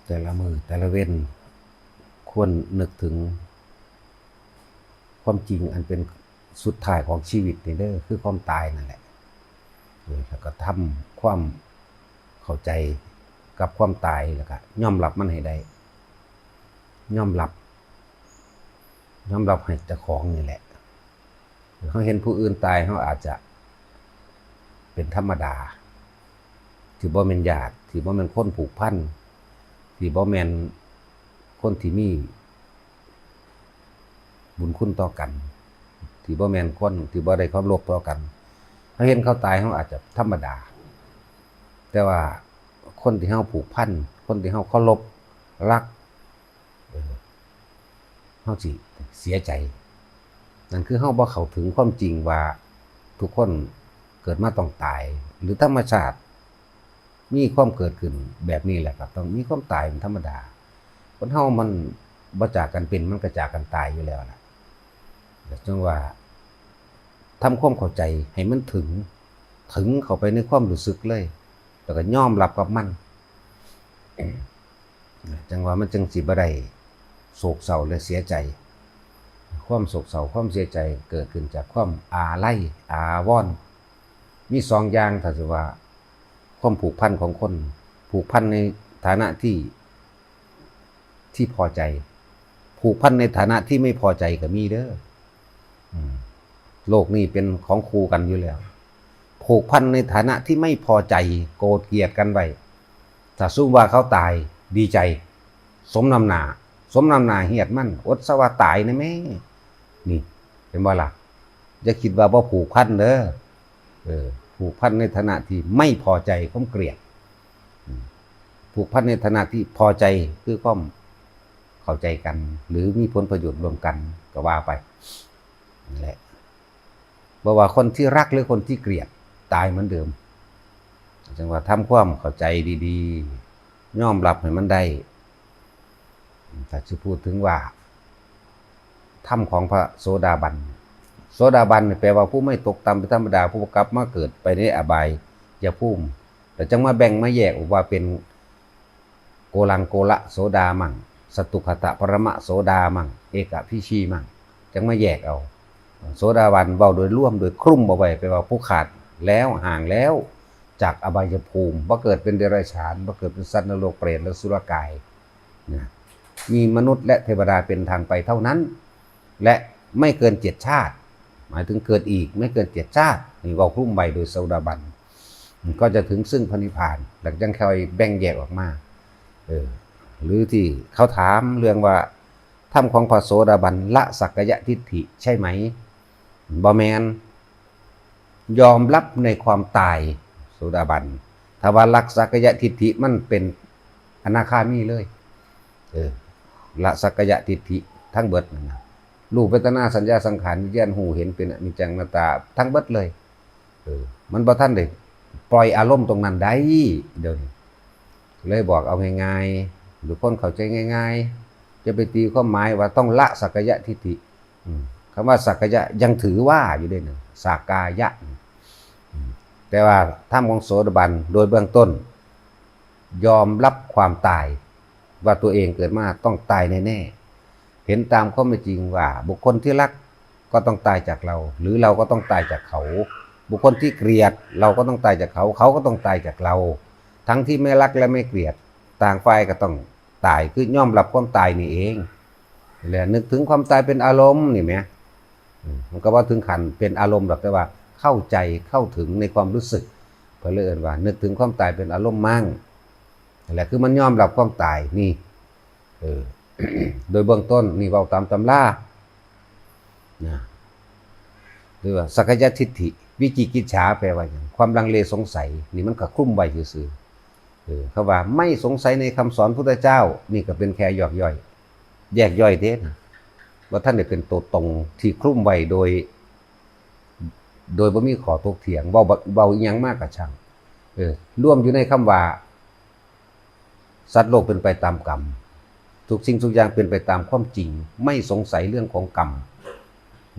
ແຕ່ລະມື້ແຕ່ລະເວັນ ຄວນນຶກເຖິງຄວາມຈິງອັນເປັນສຸດທ້າຍຂອງຊີວິດນີ້ເດີ ຄືຄວາມຕາຍນັ້ນແຫຼະ. ເອີ ແລ້ວກໍທຳຄວາມເຂົ້າໃຈກັບຄວາມຕາຍ ແລ້ວກໍຍອມຮັບມັນໃຫ້ໄດ້ ຍອມຮັບ ຍອມຮັບໃຫ້ເຈົ້າຂອງນີ້ແຫຼະ. ເຮົາເຫັນຜູ້ອື່ນຕາຍ ເຮົາອາດຈະເປັນທຳມະດາ ທີ່ບໍ່ແມ່ນຍາດ ທີ່ບໍ່ແມ່ນຄົນຜູກພັນ ທີ່ບໍ່ແມ່ນຄົນທີ່ມີບຸນຄຸນຕໍ່ກັນ ທີ່ບໍ່ແມ່ນຄົນທີ່ບໍ່ໄດ້ເຄົາລົບຕໍ່ກັນ. ເຮົາເຫັນເຂົາຕາຍ ເຮົາອາດຈະທຳມະດາ ແຕ່ວ່າຄົນທີ່ເຮົາຜູກພັນ ຄົນທີ່ເຮົາເຄົາລົບ ຮັກ ເອີ ເຮົາຊິເສຍໃຈ. ນັ້ນຄືເຮົາບໍ່ເຂົ້າເຖິງຄວາມຈິງວ່າທຸກຄົນເກີດມາຕ້ອງຕາຍ ຫຼື ທຳມະຊາດມີຄວາມເກີດຂຶ້ນແບບນີ້ ແລ້ວກໍຕ້ອງມີຄວາມຕາຍເປັນທຳມະດາ. ຄົນເຮົາມັນບໍ່ຈາກກັນເປັນ ມັນກໍຈາກກັນຕາຍຢູ່ແລ້ວລະ. ຈັ່ງວ່າ ທຳຄວາມເຂົ້າໃຈໃຫ້ມັນເຖິງ ເຖິງເຂົ້າໄປໃນຄວາມຮູ້ສຶກເລີຍ ແລ້ວກໍຍອມຮັບກັບມັນ ຈັ່ງວ່າມັນຈັ່ງຊິບໍ່ໄດ້ໂສກເສົ້າ ແລະ ເສຍໃຈ. ຄວາມໂສກເສົ້າ ຄວາມເສຍໃຈເກີດຂຶ້ນຈາກຄວາມອາໄລອາວອນ ມີສອງຢ່າງ ຖ້າຊິວ່າຄວາມຜູກພັນຂອງຄົນ ຜູກພັນໃນຖານະທີ່ ທີ່ພໍໃຈ ຜູກພັນໃນຖານະທີ່ໄມ່ພໍໃຈກໍມີເດີ. ອືມ ໂລກນີ້ເປັນຂອງຄູ່ກັນຢູ່ແລ້ວ. ຜູກພັນໃນຖານະທີ່ໄມ່ພໍໃຈ ໂກດກຽດກັນໄວ້. ຖ້າສົມມຸດວ່າເຂົາຕາຍ ດີໃຈ ສົມນ້ຳໜ້າ ສົມນ້ຳໜ້າຫຽດມັນ ອົດສະວະຕາຍແນ່ແມ້. ນີ້ ເຫັນບໍ່ລະ? ຢ່າຄິດວ່າບໍ່ຜູກພັນເດີ. ເອີ ຜູກພັນໃນຖານະທີ່ໄມ່ພໍໃຈ ຄວາມກຽດ. ອືມ ຜູກພັນໃນຖານະທີ່ພໍໃຈ ຄືຄວາມເຂົ້າໃຈກັນ ຫຼື ມີຜົນປະໂຫຍດຮ່ວມກັນ ກໍວ່າໄປ. ນັ້ນແຫຼະ ບໍ່ວ່າຄົນທີ່ຮັກ ຫຼື ຄົນທີ່ກຽດ ຕາຍເໝືອນເດີມ. ຈັ່ງວ່າທຳຄວາມເຂົ້າໃຈດີໆ ຍອມຮັບໃຫ້ມັນໄດ້. ຖ້າຊິພູດເຖິງວ່າ ທຳຂອງພະໂສດາບັນ ໂສດາບັນນີ້ແປວ່າຜູ້ໄມ່ຕົກຕ່ຳເປັນທຳມະດາ ຜູ້ບໍ່ກັບມາເກີດໄປໃນອະບາຍຍະພູມ ແລ້ວຈັ່ງມາແບ່ງມາແຍກອອກວ່າເປັນ ໂກລັງໂກລະໂສດາມັງ ສະຕຸກຂະຕະປະລະມະໂສດາມັງ ເອກະພິຊີມັງ ຈັ່ງມາແຍກເອົາ. ໂສດາບັນເວົ້າໂດຍລວມ ໂດຍຄລຸມເອົາໄວ້ ແປວ່າຜູ້ຂາດແລ້ວ ຫ່າງແລ້ວຈາກອະບາຍຍະພູມ ບໍ່ເກີດເປັນເດຍລະສານ ບໍ່ເກີດເປັນສັດນະລົກ ເປດ ແລະ ສຸລະກາຍນະ ມີມະນຸດ ແລະ ເທວະດາເປັນທາງໄປເທົ່ານັ້ນ ແລະ ໄມ່ເກີນເຈັດຊາດ ໝາຍເຖິງເກີດອີກໄມ່ເກີນເຈັດຊາດ. ນີ້ເວົ້າຄລຸມໄວ້ໂດຍໂສດາບັນ ກໍຈະເຖິງຊຶ່ງພະນິບພານ ແລ້ວຈັ່ງຄ່ອຍແບ່ງແຍກອອກມາ. ເອີ ຫຼືທີ່ເຂົາຖາມເລື່ອງວ່າ ທຳຂອງພະໂສດາບັນລະສັກກາຍະທິດຖິໃຊ່ໄໝ? ບໍ່ແມ່ນ. ຍອມຮັບໃນຄວາມຕາຍ ໂສດາບັນ. ຖ້າວ່າລະສັກກາຍະທິດຖິ ມັນເປັນອະນາຄາມີເລີຍ. ເອີ ລະສັກກາຍະທິດຖິທັງເບິດນັ້ນນະ ຮູບ ເວທະນາ ສັນຍາ ສັງຂານ ວິນຍານ ຮູ້ເຫັນເປັນອະນິດຈັງອະນັດຕາທັງເບິດເລີຍ. ເອີ ມັນບໍ່ທັນໄດ້ປ່ອຍອາລົມຕົງນັ້ນໄດ້. ດຽວນີ້ເລີຍບອກເອົາງ່າຍໆ ໃຫ້ຄົນເຂົ້າໃຈງ່າຍໆ ຢ່າໄປຕີຄວາມໝາຍວ່າຕ້ອງລະສັກກາຍະທິດຖິ. ອືມ ຄຳວ່າສັກກາຍະຍັງຖືວ່າຢູ່ເດ້ ສັກກາຍະ. ອືມ ແຕ່ວ່າທຳຂອງໂສດາບັນໂດຍເບື້ອງຕົ້ນ ຍອມຮັບຄວາມຕາຍ ວ່າຕົວເອງເກີດມາຕ້ອງຕາຍແນ່ໆ. ເຫັນຕາມຄວາມເປັນຈິງວ່າ ບຸກຄົນທີ່ຮັກກໍຕ້ອງຕາຍຈາກເຮົາ ຫຼື ເຮົາກໍຕ້ອງຕາຍຈາກເຂົາ. ບຸກຄົນທີ່ກຽດ ເຮົາກໍຕ້ອງຕາຍຈາກເຂົາ ເຂົາກໍຕ້ອງຕາຍຈາກເຮົາ. ທັງທີ່ໄມ່ຮັກ ແລະ ໄມ່ກຽດ ຕ່າງຝ່າຍກໍຕ້ອງຕາຍ ຄືຍອມຮັບຄວາມຕາຍນີ້ເອງ. ແລະ ນຶກເຖິງຄວາມຕາຍເປັນອາລົມນີ້ແໝ ອືມ ມັນກໍບໍ່ເຖິງຂັ້ນເປັນອາລົມດອກ ແຕ່ວ່າເຂົ້າໃຈ ເຂົ້າເຖິງໃນຄວາມຮູ້ສຶກ. ເພິ່ນເລີຍເອີ້ນວ່າ ນຶກເຖິງຄວາມຕາຍເປັນອາລົມມັ້ງ. ນັ້ນແຫຼະ ຄືມັນຍອມຮັບຄວາມຕາຍນີ້. ເອີ ໂດຍເບື້ອງຕົ້ນນີ້ເວົ້າຕາມຕຳລານະ ຫຼືວ່າສັກກາຍະທິດຖິ. ວິຈິກິດສາແປວ່າຫຍັງ? ຄວາມລັງເລສົງໄສ. ນີ້ມັນກໍຄລຸມໄວ້ຊື່ໆ. ເອີ ເຂົາວ່າໄມ່ສົງໄສໃນຄຳສອນພຸດທະເຈົ້າ. ນີ້ກໍເປັນແຄ່ຫຍອກຍ່ອຍ ແຍກຍ່ອຍເດ້ນະ ບໍ່ທັນໄດ້ເປັນໂຕຕົງທີ່ຄລຸມໄວ້ໂດຍ ໂດຍບໍ່ມີຂໍ້ຖົກຖຽງ. ເວົ້າ ເວົ້າອີ່ຫຍັງມາກໍຊ່າງ ເອີ ລວມຢູ່ໃນຄຳວ່າ ສັດໂລກເປັນໄປຕາມກຳ ທຸກສິ່ງທຸກຢ່າງເປັນໄປຕາມຄວາມຈິງ ໄມ່ສົງໄສເລື່ອງຂອງກຳ.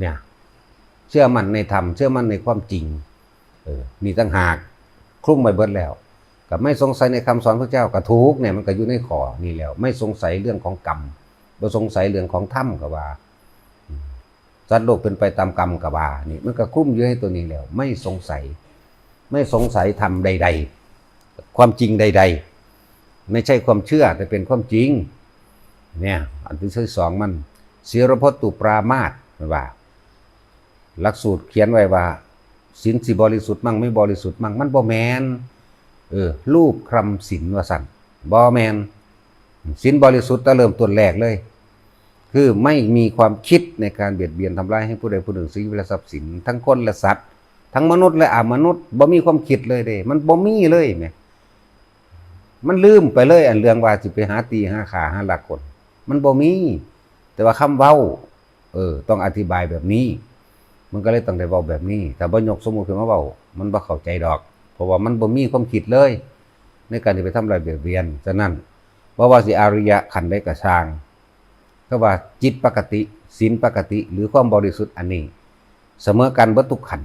ເນຍ ເຊື່ອໝັ້ນໃນທຳ ເຊື່ອໝັ້ນໃນຄວາມຈິງ. ເອີ ນີ້ຕ່າງຫາກ ຄລຸມໄວ້ເບິດແລ້ວ. ກໍไม่สงสัยในคำสอนพระเจ้า ก็ถูกเนี่ย มันก็อยู่ในข้อนี้แล้ว ไม่สงสัยเรื่องของกรรม บ่สงสัยเรื่องของธรรม ก็ว่า อืม สัตว์โลกเป็นไปตามกรรม ก็ว่า นี่มันก็คลุมอยู่ในตัวนี้แล้ว ไม่สงสัย ไม่สงสัยธรรมใดๆ ความจริงใดๆ ไม่ใช่ความเชื่อ แต่เป็นความจริง เนี่ย อันที่สองมัน ศีลพจน์ตุปรามาส มันว่า หลักสูตรเขียนไว้ว่า ศีลสิบริสุทธิ์มั่ง ไม่บริสุทธิ์มั่ง มันบ่แม่น เออ รูปคลำศีล ว่าซั่น บ่แม่น ศีลบริสุทธิ์ตั้งเริ่มต้นแรกเลย คือไม่มีความคิดในการเบียดเบียนทำร้ายให้ผู้ใดผู้หนึ่ง ชีวิตและทรัพย์สิน ทั้งคนและสัตว์ ทั้งมนุษย์และอมนุษย์ บ่มีความคิดเลยเด้ มันบ่มีเลยแหม มันลืมไปเลย อันเรื่องว่าสิไปหาตี หาฆ่า หาลักคน มันบ่มี แต่ว่าคำเว้า เออ ต้องอธิบายแบบนี้ มันก็เลยต้องได้เว้าแบบนี้ ถ้าบ่ยกสมมุติขึ้นมาเว้า มันบ่เข้าใจดอก เพราะว่ามันบ่มีความคิดเลย ในการที่ไปทำร้ายเบียดเบียน ฉะนั้น บ่ว่าสิอริยะขั้นใดก็ช่าง คำว่าจิตปกติ ศีลปกติ หรือความบริสุทธิ์อันนี้ เสมอกันเบิดทุกขั้น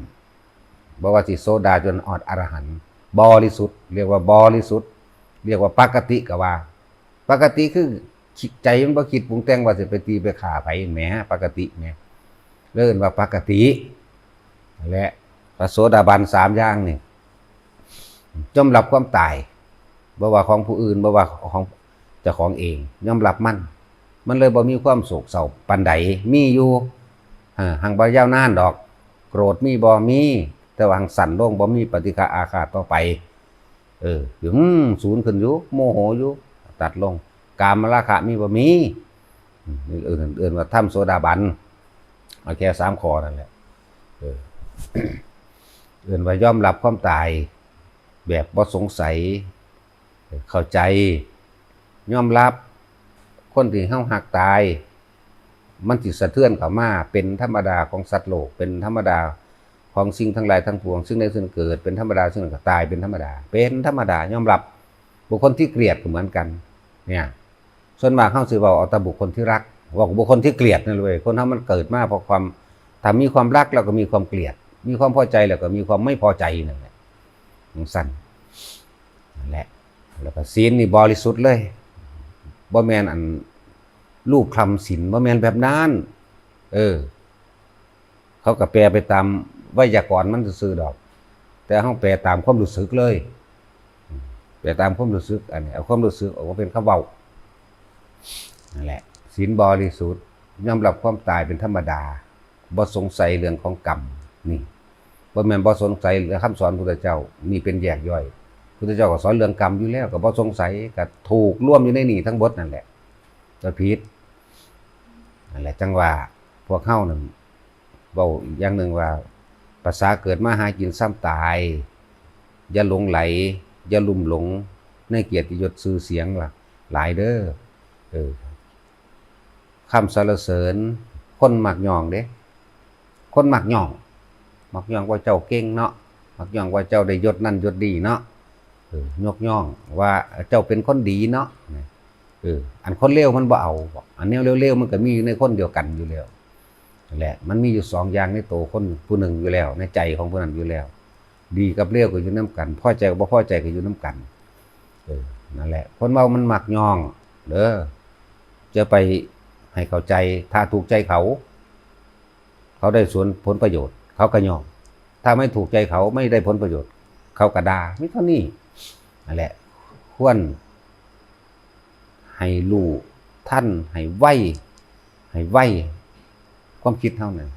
บ่ว่าสิโสดาจนฮอดอรหันต์ บริสุทธิ์ เรียกว่าบริสุทธิ์ เรียกว่าปกติก็ว่า ปกติคือใจมันบ่คิดปรุงแต่งว่าสิไปตีไปฆ่าไผแหม ปกติแหม เลยเอิ้นว่าปกติ และพระโสดาบันสามอย่างนี่ ยอมรับความตาย บ่ว่าของผู้อื่น บ่ว่าของเจ้าของเอง ยอมรับมัน มันเลยบ่มีความโศกเศร้าปานใด มีอยู่ เออ หั้นบ่ยาวนานดอก โกรธมีบ่ มี แต่ว่าหั้นสั้นลง บ่มีปฏิฆะอาฆาตต่อไป เออ อยู่ อืม สูญขึ้นอยู่ โมโหอยู่ ตัดลง กามราคะมีบ่ มี อืม เอิ้น เอิ้นว่าธรรมโสดาบัน เอาแค่สามข้อนั่นแหละ เออ เอิ้นว่ายอมรับความตายแบบบ่สงสัย เข้าใจ ยอมรับ คนที่เฮาฮักตาย มันสิสะเทือนเข้ามา เป็นธรรมดาของสัตว์โลก เป็นธรรมดาของสิ่งทั้งหลายทั้งปวง สิ่งใดซึ่งเกิด เป็นธรรมดา สิ่งนั้นก็ตาย เป็นธรรมดา เป็นธรรมดา ยอมรับ บุคคลที่เกลียดก็เหมือนกัน เนี่ย ส่วนมากเฮาสิเว้าเอาแต่บุคคลที่รัก เว้ากับบุคคลที่เกลียดนั่นเว้ย คนเฮามันเกิดมาเพราะความ ถ้ามีความรักแล้วก็มีความเกลียด มีความพอใจแล้วก็มีความไม่พอใจนั่นแหละ จั่งซั้น นั่นแหละ แล้วก็ศีลนี่บริสุทธิ์เลย บ่แม่นอันรูปคลำศีล บ่แม่นแบบนั้น เออ เขาก็แปลไปตามไวยากรณ์มันซื่อๆดอก แต่เฮาแปลตามความรู้สึกเลย แปลตามความรู้สึก อันนี้เอาความรู้สึกออกมาเป็นคำเว้า นั่นแหละ ศีลบริสุทธิ์ ยอมรับความตายเป็นธรรมดา บ่สงสัยเรื่องของกรรม นี่ บ่แม่นบ่สงสัยเรื่องคำสอนพุทธเจ้า นี่เป็นแยกย่อย พุทธเจ้าก็สอนเรื่องกรรมอยู่แล้ว ก็บ่สงสัย ก็ถูกรวมอยู่ในนี่ทั้งหมดนั่นแหละ ก็ผิด นั่นแหละ จั่งว่าพวกเฮานั่น เว้าอีกอย่างหนึ่งว่า ภาษาเกิดมาหากินซ้ำตาย อย่าหลงไหล อย่าลุ่มหลงในเกียรติยศชื่อเสียงหลายเด้อ เออ คำสรรเสริญ คนมักย่องเด้ คนมักย่อง มักย่องว่าเจ้าเก่งเนาะ มักย่องว่าเจ้าได้ยศนั่นยศนี่เนาะ เออ ยกย่องว่าเจ้าเป็นคนดีเนาะ เออ อันคนเลวมันบ่เอา อันแนวเลวๆมันก็มีอยู่ในคนเดียวกันอยู่แล้ว นั่นแหละ มันมีอยู่สองอย่างในโตคนผู้หนึ่งอยู่แล้ว ในใจของผู้นั้นอยู่แล้ว ดีกับเลวก็อยู่นำกัน พอใจกับบ่พอใจก็อยู่นำกัน เออ นั่นแหละ คนเว้ามันมักย่องเด้อ จะไปให้เข้าใจ ถ้าถูกใจเขา เขาได้ส่วนผลประโยชน์ เขาก็ย่อง ถ้าไม่ถูกใจเขา ไม่ได้ผลประโยชน์ เขาก็ด่า มีเท่านี้ นั่นแหละ ควร ให้รู้ทัน ให้ไว ให้ไว ความคิดเฮานั่น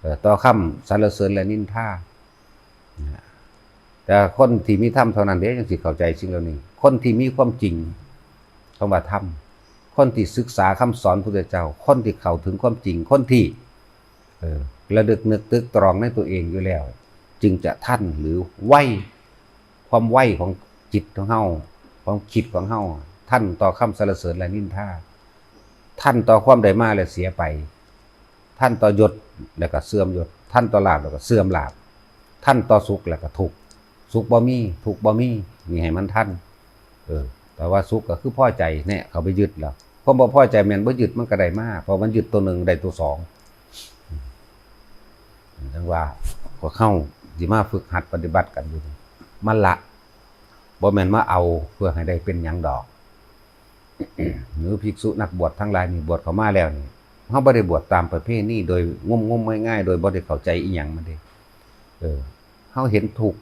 เอ่อ ต่อคำสรรเสริญและนินทา นะ แต่คนที่มีธรรมเท่านั้นเด้ จั่งสิเข้าใจสิ่งเหล่านี้ คนที่มีความจริง คำว่าธรรม คนที่ศึกษาคำสอนพุทธเจ้า คนที่เข้าถึงความจริง คนที่ เออ ระลึกนึกตึกตรองในตัวเองอยู่แล้ว จึงจะทันหรือไว ความไวของจิตของเฮา ความคิดของเฮา ทันต่อคำสรรเสริญและนินทา ทันต่อความได้มาและเสียไป ทันต่อยศแล้วก็เสื่อมยศ ทันต่อลาภแล้วก็เสื่อมลาภ ทันต่อสุขแล้วก็ทุกข์ สุขบ่มี ทุกข์บ่มี นี่ให้มันทัน เออ แต่ว่าสุขก็คือพอใจ แน่ เข้าไปยึดแล้ว ความบ่พอใจแม่นบ่ยึดมันก็ได้มา เพราะมันยึดตัวหนึ่งได้ตัวสอง จั่งว่าพวกเฮาสิมาฝึกหัดปฏิบัติกันอยู่นี่ มาละ ບໍ່ແມ່ນມາເອົາເພື່ອໃຫ້ໄດ້ເປັນຫຍັງດອກ. ຫຼືພິກສຸນັກບວດທັງຫຼາຍນີ້ ບວດເຂົ້າມາແລ້ວນີ້ ເຮົາບໍ່ໄດ້ບວດຕາມປະເພນີໂດຍງົມໆ ງ່າຍໆ ໂດຍບໍ່ໄດ້ເຂົ້າໃຈອີ່ຫຍັງມັນເດ້. ເອີ ເຮົາເຫັນທຸກ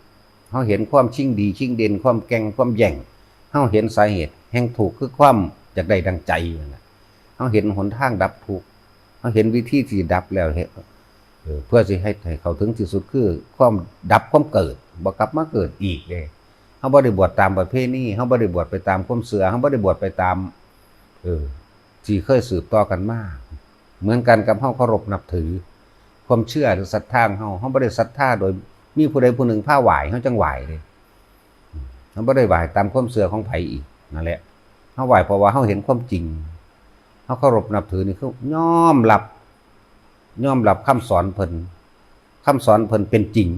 ເຮົາເຫັນຄວາມຊິງດີຊິງເດັ່ນ ຄວາມແກ່ງຄວາມແຍ່ງ ເຮົາເຫັນສາເຫດແຫ່ງທຸກ ຄືຄວາມຢາກໄດ້ດັ່ງໃຈນັ້ນແຫຼະ. ເຮົາເຫັນຫົນທາງດັບທຸກ ເຮົາເຫັນວິທີທີ່ດັບແລ້ວ ເຮັດ ເອີ ເພື່ອຊິໃຫ້ ໃຫ້ເຂົ້າເຖິງທີ່ສຸດ ຄືຄວາມດັບຄວາມເກີດ ບໍ່ກັບມາເກີດອີກເດ້. ເຮົາບໍ່ໄດ້ບວດຕາມປະເພນີ ເຮົາບໍ່ໄດ້ບວດໄປຕາມຄວາມເຊື່ອ ເຮົາບໍ່ໄດ້ບວດໄປຕາມ ເອີ ທີ່ເຄີຍສືບຕໍ່ກັນມາ. ເໝືອນກັນກັບເຮົາເຄົາລົບນັບຖື ຄວາມເຊື່ອ ຫຼື ສັດທາຂອງເຮົາ ເຮົາບໍ່ໄດ້ສັດທາໂດຍມີຜູ້ໃດຜູ້ໜຶ່ງພາໄຫວ້ ເຮົາຈັ່ງໄຫວ້ເດ້. ເຮົາບໍ່ໄດ້ໄຫວ້ຕາມຄວາມເຊື່ອຂອງໃຜອີກ. ນັ້ນແຫຼະ ເຮົາໄຫວ້ເພາະວ່າເຮົາເຫັນຄວາມຈິງ ເຮົາເຄົາລົບນັບຖື ນີ້ຄືຍອມຮັບ ຍອມຮັບຄຳສອນເພິ່ນ ຄຳສອນເພິ່ນເປັນຈິງ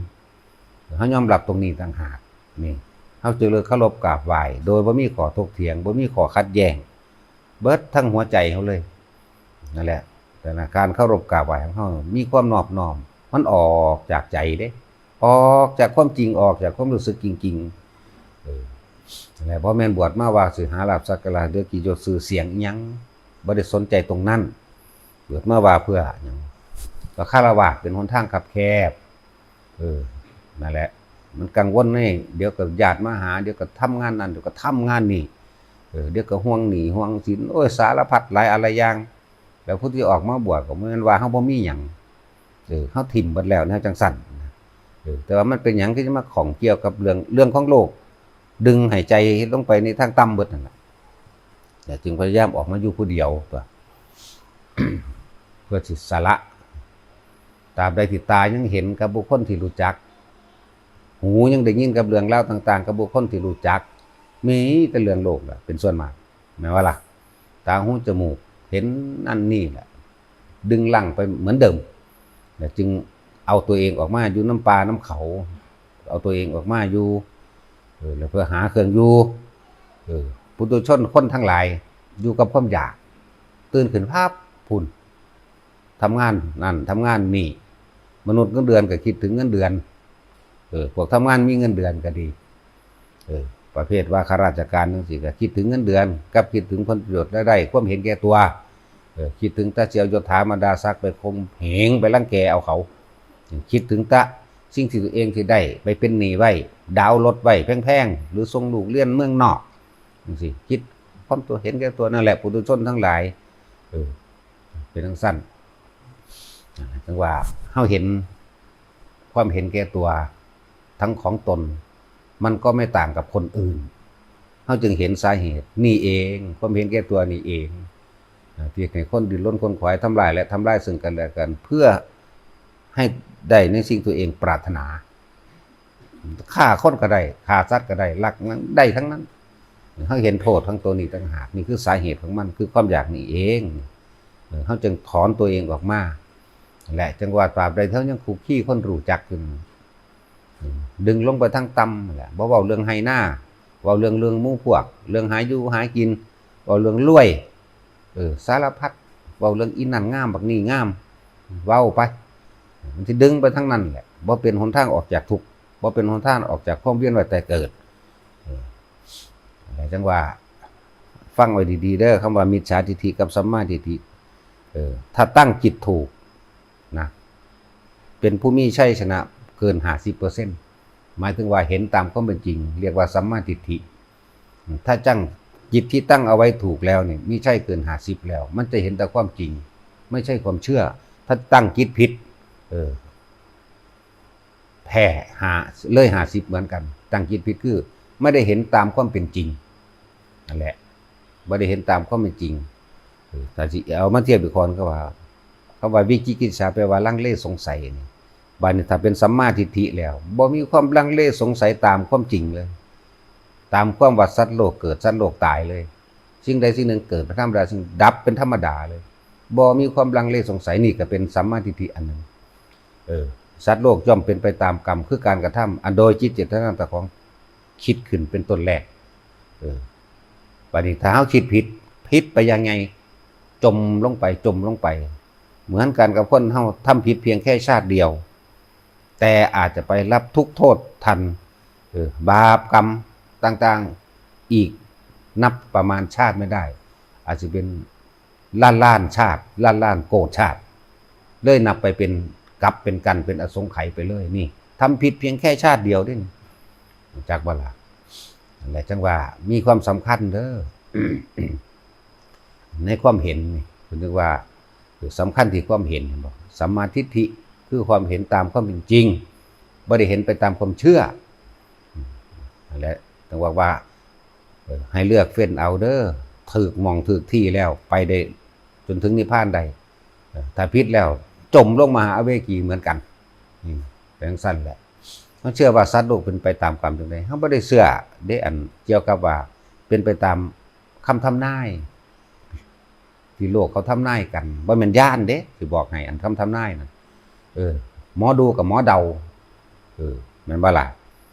ເຮົາຍອມຮັບຕົງນີ້ຕ່າງຫາກ. ນີ້ ເຮົາຈຶ່ງເລີຍເຄົາລົບກາບໄຫວ້ໂດຍບໍ່ມີຂໍ້ຖົກຖຽງ ບໍ່ມີຂໍ້ຂັດແຍ້ງ ເບິດທັງຫົວໃຈເຮົາເລີຍ. ນັ້ນແຫຼະ ແຕ່ນະ ການເຄົາລົບກາບໄຫວ້ຂອງເຮົາມີຄວາມນອບນ້ອມ ມັນອອກຈາກໃຈເດ້ ອອກຈາກຄວາມຈິງ ອອກຈາກຄວາມຮູ້ສຶກຈິງໆ. ເອີ ນັ້ນແຫຼະ ບໍ່ແມ່ນບວດມາວ່າຊິຫາລາບສັກກາລະ ເຫຼືອກຽດຍົດຊື່ສຽງອີ່ຫຍັງ ບໍ່ໄດ້ສົນໃຈຕົງນັ້ນ. ບວດມາວ່າເພື່ອຫຍັງ? ກໍຄາລະວາດເປັນຫົນທາງຄັບແຄບ. ເອີ ນັ້ນແຫຼະ ມັນກັງວົນໃນ ດຽວກໍຍາດມາຫາ ດຽວກໍທຳງານນັ້ນ ດຽວກໍທຳງານນີ້ ເອີ ດຽວກໍຫ່ວງໜີ້ຫ່ວງສິນ ໂອ້ຍ ສາລະພັດຫຼາຍອັນຫຼາຍຢ່າງ. ແລ້ວຜູ້ທີ່ອອກມາບວດກໍບໍ່ແມ່ນວ່າເຮົາບໍ່ມີຫຍັງ ເອີ ເຮົາຖິ້ມເບິດແລ້ວແນວຈັ່ງຊັ້ນ. ເອີ ແຕ່ວ່າມັນເປັນຫຍັງຄືຈະມາຂ້ອງກ່ຽວກັບເລື່ອງ ເລື່ອງຂອງໂລກ ດຶງໃຫ້ໃຈລົງໄປໃນທາງຕ່ຳເບິດນັ້ນລະ. ແລ້ວຈຶ່ງພະຍາຍາມອອກມາຢູ່ຜູ້ດຽວຕົວະ ເພື່ອຊິສະຫຼະ. ຕາບໃດທີ່ຕາຍັງເຫັນກັບບຸກຄົນທີ່ຮູ້ຈັກ ຫູຍັງໄດ້ຍິນກັບເລື່ອງລາວຕ່າງໆກັບບຸກຄົນທີ່ຮູ້ຈັກ ມີແຕ່ເລື່ອງໂລກລະເປັນສ່ວນມາກ ແມ່ນບໍ່ລະ? ຕາຫູຈະມູກເຫັນນັ້ນນີ້ລະ ດຶງລັງໄປເໝືອນເດີມ ແລ້ວຈຶ່ງເອົາຕົວເອງອອກມາຢູ່ນຳປ່ານຳເຂົາ ເອົາຕົວເອງອອກມາຢູ່ ເອີ ແລ້ວເພື່ອຫາເຄື່ອງຢູ່. ເອີ ປຸຖຸຊົນຄົນທັງຫຼາຍຢູ່ກັບຄວາມຢາກ ຕື່ນຂຶ້ນພັບພຸ້ນ ທຳງານນັ້ນທຳງານນີ້ ມະນຸດເງິນເດືອນກໍຄິດເຖິງເງິນເດືອນ. ເອີ ພວກທຳງານມີເງິນເດືອນກໍດີ ເອີ ປະເພດວ່າຂ້າລາຊະການຈັ່ງຊີ້ ກໍຄິດເຖິງເງິນເດືອນ ກັບຄິດເຖິງຜົນປະໂຫຍດລາຍໄດ້ ຄວາມເຫັນແກ່ຕົວ. ເອີ ຄິດເຖິງແຕ່ຊິເອົາຍົດຖາບັນດາສັກໄປຂົ່ມເຫງ ໄປລັງແກເອົາເຂົາ. ຄິດເຖິງແຕ່ສິ່ງທີ່ຕົວເອງຊິໄດ້ ໄປເປັນໜີ້ໄວ້ ດາວລົດໄວ້ແພງໆ ຫຼືສົ່ງລູກຮຽນເມືອງນອກ ຈັ່ງຊີ້. ຄິດຄວາມຕົວເຫັນແກ່ຕົວ. ນັ້ນແຫຼະ ປຸຖຸຊົນທັງຫຼາຍ ເອີ ເປັນຈັ່ງຊັ້ນ. ຈັ່ງວ່າເຮົາເຫັນຄວາມເຫັນແກ່ຕົວທັງຂອງຕົນ ມັນກໍໄມ່ຕ່າງກັບຄົນອື່ນ. ເຮົາຈຶ່ງເຫັນສາເຫດນີ້ເອງ ຄວາມເຫັນແກ່ຕົວນີ້ເອງ ທີ່ເຮັດໃຫ້ຄົນດີ້ນລົນຂົນຂວາຍ ທຳລາຍ ແລະ ທຳລາຍເຊິ່ງກັນແລະກັນ ເພື່ອໃຫ້ໄດ້ໃນສິ່ງຕົວເອງປາດຖະໜາ. ຂ້າຄົນກໍໄດ້ ຂ້າສັດກໍໄດ້ ລັກຫຍັງໄດ້ທັງນັ້ນ. ເຮົາເຫັນໂທດຂອງຕົວນີ້ຕ່າງຫາກ ນີ້ຄືສາເຫດຂອງມັນ ຄືຄວາມຢາກນີ້ເອງ. ເອີ ເຮົາຈຶ່ງຖອນຕົວເອງອອກມາ ແລະ ຈັ່ງວ່າຕາບໃດເຮົາຍັງຄຸກຄີຄົນຮູ້ຈັກຢູ່ນັ້ນ ດຶງລົງໄປທາງຕ່ຳນັ້ນແຫຼະ ບໍ່ເວົ້າເລື່ອງໄຮ່ນາ ເວົ້າເລື່ອງ ເລື່ອງໝູ່ພວກ ເລື່ອງຫາຢູ່ຫາກິນ ເວົ້າເລື່ອງລວຍ ເອີ ສາລະພັດ ເວົ້າເລື່ອງອີ່ນັ້ນງາມ ບັກນີ້ງາມ ເວົ້າໄປ ມັນຊິດຶງໄປທາງນັ້ນແຫຼະ ບໍ່ເປັນຫົນທາງອອກຈາກທຸກ ບໍ່ເປັນຫົນທາງອອກຈາກຄວາມວຽນວ່າຍຕາຍເກີດ. ເອີ ຈັ່ງວ່າຟັງໄວ້ດີໆເດີ ຄຳວ່າມິດສາທິດຖິກັບສຳມາທິດຖິ ເອີ ຖ້າຕັ້ງຈິດຖືກນະ ເປັນຜູ້ມີໄຊຊະນະເກີນຫ້າສິບເປີເຊັນ ໝາຍເຖິງວ່າເຫັນຕາມຄວາມເປັນຈິງ ຮຽກວ່າສຳມາທິດຖິ. ຖ້າຕັ້ງ ຈິດທີ່ຕັ້ງເອົາໄວ້ຖືກແລ້ວນີ້ ມີໄຊເກີນຫ້າສິບແລ້ວ ມັນຈະເຫັນແຕ່ຄວາມຈິງ ໄມ່ໃຊ່ຄວາມເຊື່ອ. ຖ້າຕັ້ງຈິດຜິດ ເອີ ແພ້ຫ້າ ເລີຍຫ້າສິບເໝືອນກັນ. ຕັ້ງຈິດຜິດຄືບໍ່ໄດ້ເຫັນຕາມຄວາມເປັນຈິງ ນັ້ນແຫຼະ ບໍ່ໄດ້ເຫັນຕາມຄວາມເປັນຈິງ. ເອີ ຖ້າຊິເອົາມາທຽບອີກຂ້ອໜຶ່ງ ກໍວ່າ ຄຳວ່າວິຈິກິດສາ ແປວ່າລັງເລສົງໄສນີ້. ບາດນີ້ຖ້າເປັນສຳມາທິດຖິແລ້ວ ບໍ່ມີຄວາມລັງເລສົງໄສຕາມຄວາມຈິງເລີຍ ຕາມຄວາມວ່າສັດໂລກເກີດ ສັດໂລກຕາຍເລີຍ. ສິ່ງໃດສິ່ງໜຶ່ງເກີດເປັນທຳມະດາ ສິ່ງດັບເປັນທຳມະດາເລີຍ ບໍ່ມີຄວາມລັງເລສົງໄສ. ນີ້ກໍເປັນສຳມາທິດຖິອັນໜຶ່ງ. ເອີ ສັດໂລກຍ່ອມເປັນໄປຕາມກຳ ຄືການກະທຳ ອັນໂດຍຈິດເຈດຕະນາເຈົ້າຂອງຄິດຂຶ້ນເປັນຕົ້ນແລກ. ເອີ ບາດນີ້ຖ້າເຮົາຄິດຜິດ ຜິດໄປຢ່າງໃຫຍ່ ຈົມລົງໄປ ຈົມລົງໄປ ເໝືອນກັນກັບຄົນເຮົາທຳຜິດພຽງແຄ່ຊາດດຽວ ແຕ່ອາດຈະໄປຮັບທຸກໂທດທັນ ເອີ ບາບກຳ ຕ່າງໆອີກ ນັບປະມານຊາດໄມ່ໄດ້ ອາດຊິເປັນລ້ານລ້ານຊາດ ລ້ານລ້ານໂກດຊາດ ເລີຍນັບໄປເປັນກັບເປັນກັນ ເປັນອະສົງໄຂໄປເລີຍ. ນີ້ທຳຜິດພຽງແຄ່ຊາດດຽວເດ້ນີ້ ຮູ້ຈັກບໍ່ລະ? ນັ້ນແຫຼະ ຈັ່ງວ່າມີຄວາມສຳຄັນເດີ້ ໃນຄວາມເຫັນນີ້ ເພິ່ນເອີ້ນວ່າ ສຳຄັນທີ່ຄວາມເຫັນ ເຫັນບໍ່? ສຳມາທິດຖິ ຄືຄວາມເຫັນຕາມຄວາມເປັນຈິງ ບໍ່ໄດ້ເຫັນໄປຕາມຄວາມເຊື່ອ. ນັ້ນແຫຼະ ຈັ່ງວ່າ ວ່າ ເອີ ໃຫ້ເລືອກເຟ້ນເອົາເດີ້ ຖືກໝ່ອງຖືກທີ່ແລ້ວ ໄປໄດ້ຈົນເຖິງນິບພານໄດ້. ເອີ ຖ້າຜິດແລ້ວ ຈົມລົງມະຫາອະເວກີເໝືອນກັນ. ອືມ ເປັນຈັ່ງຊັ້ນແຫຼະ. ເຮົາເຊື່ອວ່າສັດໂລກເປັນໄປຕາມກຳຈັ່ງໃດ? ເຮົາບໍ່ໄດ້ເຊື່ອເດ້ ອັນກ່ຽວກັບວ່າເປັນໄປຕາມຄຳທຳນາຍ ທີ່ໂລກເຂົາທຳນາຍກັນ ບໍ່ແມ່ນຢ້ານເດ້ ຊິບອກໃຫ້ ອັນຄຳທຳນາຍນັ້ນ ເອີ ໝໍດູກັບໝໍເດົາ ເອີ ແມ່ນບໍ່ລະ?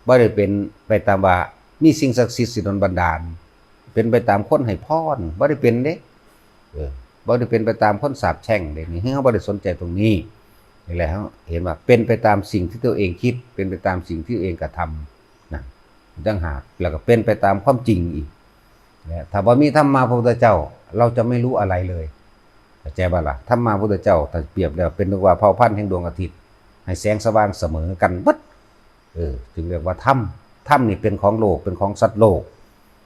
ບໍ່ໄດ້ເປັນໄປຕາມວ່າມີສິ່ງສັກສິດສິດດົນບັນດານ ເປັນໄປຕາມຄົນໃຫ້ພອນ ບໍ່ໄດ້ເປັນເດ້ ເອີ ບໍ່ໄດ້ເປັນໄປຕາມຄົນສາບແຊ່ງເດ້. ນີ້ເຮົາບໍ່ໄດ້ສົນໃຈຕົງນີ້ ນີ້ແຫຼະ ເຮົາເຫັນວ່າເປັນໄປຕາມສິ່ງທີ່ຕົວເອງຄິດ ເປັນໄປຕາມສິ່ງທີ່ຕົວເອງກະທຳ ນັ້ນ ຕ່າງຫາກ ແລ້ວກໍເປັນໄປຕາມຄວາມຈິງອີກ ແລະ ຖ້າບໍ່ມີທຳມະພະພຸດທະເຈົ້າ ເຮົາຈະໄມ່ຮູ້ອະໄລເລີຍ ເຂົ້າໃຈບໍ່ລະ? ທຳມະພະພຸດທະເຈົ້າ ຖ້າປຽບແລ້ວເປັນຄືວ່າເຜົ່າພັນແຫ່ງດວງອາທິດ ໃຫ້ແສງສະຫວ່າງສະເໝີກັນເບິດ ເອີ ຈຶ່ງຮຽກວ່າທຳ. ທຳນີ້ເປັນຂອງໂລກ ເປັນຂອງສັດໂລກ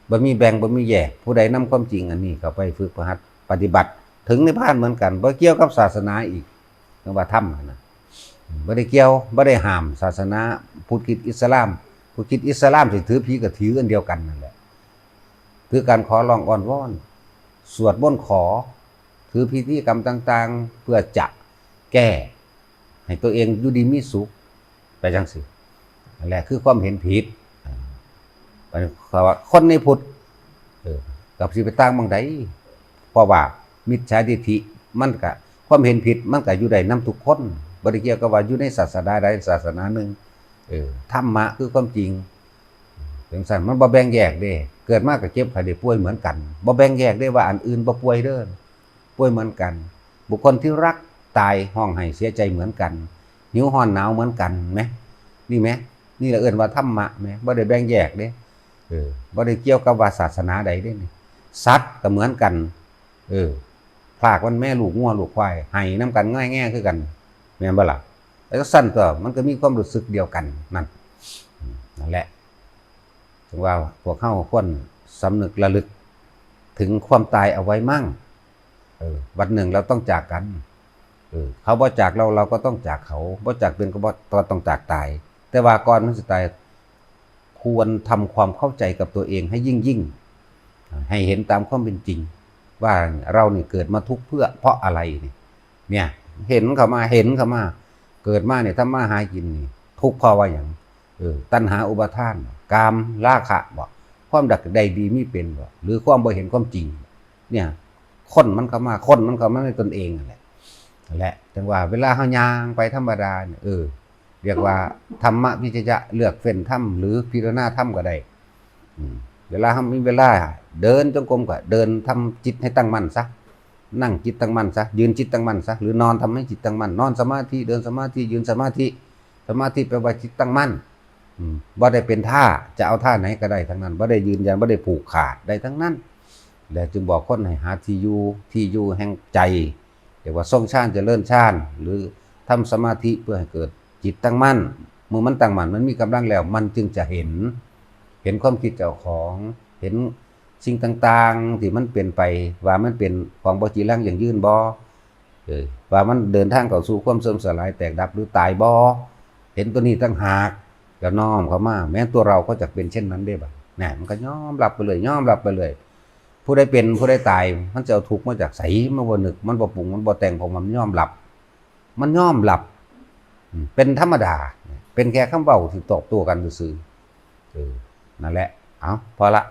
ບໍ່ມີແບ່ງ ບໍ່ມີແຍກ. ຜູ້ໃດນຳຄວາມຈິງອັນນີ້ເຂົ້າໄປຝຶກປະຫັດປະຕິບັດ ເຖິງນິບພານເໝືອນກັນ ບໍ່ກ່ຽວກັບສາສະໜາອີກ. ເອີ້ນວ່າທຳຫັ້ນນະ ບໍ່ໄດ້ກ່ຽວ ບໍ່ໄດ້ຫ້າມສາສະໜາພຸດຄຣິດອິດສະລາມ. ຜູ້ຄຣິດອິດສະລາມຊິຖືຜີກໍຖືອັນດຽວກັນນັ້ນແຫຼະ ຖືການຂໍຮ້ອງອ້ອນວອນ ສວດມົນຂໍ ຖືພິທີກຳຕ່າງໆ ເພື່ອຈະແກ້ໃຫ້ຕົວເອງຢູ່ດີມີສຸກ ໄປຈັ່ງຊີ້. ນັ້ນແຫຼະຄືຄວາມເຫັນຜິດ. ບາດນີ້ເຂົາວ່າຄົນໃນພຸດ ເອີ ກໍຊິໄປຕ່າງໝ່ອງໃດ? ເພາະວ່າມິດສາທິດຖິ ມັນກະ ຄວາມເຫັນຜິດມັນກະຢູ່ໄດ້ນຳທຸກຄົນ ບໍ່ໄດ້ກ່ຽວກັບວ່າຢູ່ໃນສາສະໜາໃດສາສະໜາໜຶ່ງ. ເອີ ທຳມະຄືຄວາມຈິງ ຈັ່ງຊັ້ນ ມັນບໍ່ແບ່ງແຍກເດ້. ເກີດມາກໍເຈັບໄຂ້ໄດ້ປ່ວຍເໝືອນກັນ ບໍ່ແບ່ງແຍກເດ້ວ່າອັນອື່ນບໍ່ປ່ວຍເດີ້ ປ່ວຍເໝືອນກັນ. ບຸກຄົນທີ່ຮັກຕາຍຮ້ອງໄຫ້ເສຍໃຈເໝືອນກັນ ຫິວຮ້ອນໜາວເໝືອນກັນແມ ນີ້ແມ ນີ້ລະເອີ້ນວ່າທຳມະແມ ບໍ່ໄດ້ແບ່ງແຍກເດ້. ເອີ ບໍ່ໄດ້ກ່ຽວກັບວ່າສາສະໜາໃດເດ້ນີ້ ສັດກໍເໝືອນກັນ ເອີ ພາກມັນແມ່ ລູກງົວລູກຄວາຍ ໄຫ້ນຳກັນງອແງຄືກັນ ແມ່ນບໍ່ລະ? ແລ້ວຊັ້ນຕົວະ ມັນກໍມີຄວາມຮູ້ສຶກດຽວກັນນັ້ນ. ອືມ ນັ້ນແຫຼະ ຈຶ່ງວ່າພວກເຮົາຄວນສຳນຶກລະລຶກເຖິງຄວາມຕາຍເອົາໄວ້ມັ່ງ. ເອີ ວັນໜຶ່ງເຮົາຕ້ອງຈາກກັນ ເອີ ເຂົາບໍ່ຈາກເຮົາ ເຮົາກໍຕ້ອງຈາກເຂົາ ບໍ່ຈາກເພິ່ນກໍບໍ່ ກໍຕ້ອງຈາກຕາຍ. ແຕ່ວ່າກ່ອນມັນຊິຕາຍ ຄວນທຳຄວາມເຂົ້າໃຈກັບຕົວເອງໃຫ້ຍິ່ງໆ ໃຫ້ເຫັນຕາມຄວາມເປັນຈິງວ່າເຮົານີ້ເກີດມາທຸກເພື່ອ ເພາະອະໄລນີ້ ເນຍ ເຫັນເຂົ້າມາ ເຫັນເຂົ້າມາ ເກີດມານີ້ທຳມາຫາກິນນີ້ ທຸກເພາະວ່າຫຍັງ? ເອີ ຕັນຫາອຸປາທານ ກາມ ລາຄະບໍ ຄວາມຢາກໄດ້ດີມີເປັນບໍ ຫຼືຄວາມບໍ່ເຫັນຄວາມຈິງ? ເນຍ ຄົ້ນມັນເຂົ້າມາ ຄົ້ນມັນເຂົ້າມາໃນຕົນເອງນັ້ນແຫຼະ ນັ້ນແຫຼະ ຈັ່ງວ່າເວລາເຮົາຍ່າງໄປທຳມະດານີ້ ເອີ ຮຽກວ່າທຳມະວິຈະຍະ ເລືອກເຟ້ນທຳ ຫຼືພິຈາລະນາທຳກໍໄດ້. ອືມ ເວລາເຮົາມີເວລາເດີນຈົງກົມ ກໍເດີນທຳຈິດໃຫ້ຕັ້ງໝັ້ນຊະ ນັ່ງຈິດຕັ້ງໝັ້ນຊະ ຢືນຈິດຕັ້ງໝັ້ນຊະ ຫຼືນອນທຳໃຫ້ຈິດຕັ້ງໝັ້ນ ນອນສະມາທິ ເດີນສະມາທິ ຢືນສະມາທິ. ສະມາທິແປວ່າຈິດຕັ້ງໝັ້ນ ອືມ ບໍ່ໄດ້ເປັນທ່າ ຈະເອົາທ່າໃດກໍໄດ້ທັງນັ້ນ ບໍ່ໄດ້ຢືນຢັນ ບໍ່ໄດ້ຜູກຂາດ ໄດ້ທັງນັ້ນ. ແລະ ຈຶ່ງບອກຄົນໃຫ້ຫາທີ່ຢູ່ ທີ່ຢູ່ແຫ່ງໃຈ ຮຽກວ່າຊົງຊານ ຈະເລີນຊານ ຫຼືທຳສະມາທິເພື່ອໃຫ້ເກີດຈິດຕັ້ງໝັ້ນ. ເມື່ອມັນຕັ້ງໝັ້ນ ມັນມີກຳລັງແລ້ວ ມັນຈຶ່ງຈະເຫັນ ເຫັນຄວາມຄິດເຈົ້າຂອງ ເຫັນສິ່ງຕ່າງໆທີ່ມັນເປັນໄປ ວ່າມັນເປັນຂອງບໍ່ຈີລັງຢັ້ງຢືນບໍ ເອີ ວ່າມັນເດີນທາງເຂົ້າສູ່ຄວາມເສື່ອມສະຫຼາຍແຕກດັບ ຫຼືຕາຍບໍ ເຫັນຕົວນີ້ຕ່າງຫາກ ກໍນ້ອມເຂົ້າມາ ແມ່ນຕົວເຮົາກໍຈະເປັນເຊັ່ນນັ້ນເດ້ບາດ ນະ ມັນກໍຍອມຮັບໄປເລື້ອຍ ຍອມຮັບໄປເລື້ອຍ. ຜູ້ໃດເປັນ ຜູ້ໃດຕາຍ ມັນຈະເອົາທຸກມາຈາກໃສ? ມັນບໍ່ນຶກ ມັນບໍ່ປຸງ ມັນບໍ່ແຕ່ງ ເພາະວ່າມັນຍອມຮັບ ມັນຍອມຮັບ ອືມ ເປັນທຳມະດາ ເປັນແຄ່ຄຳເວົ້າທີ່ຕອບໂຕ້ກັນຊື່ໆ. ເອີ ນັ້ນແຫຼະ ເອົາ ພໍລະ.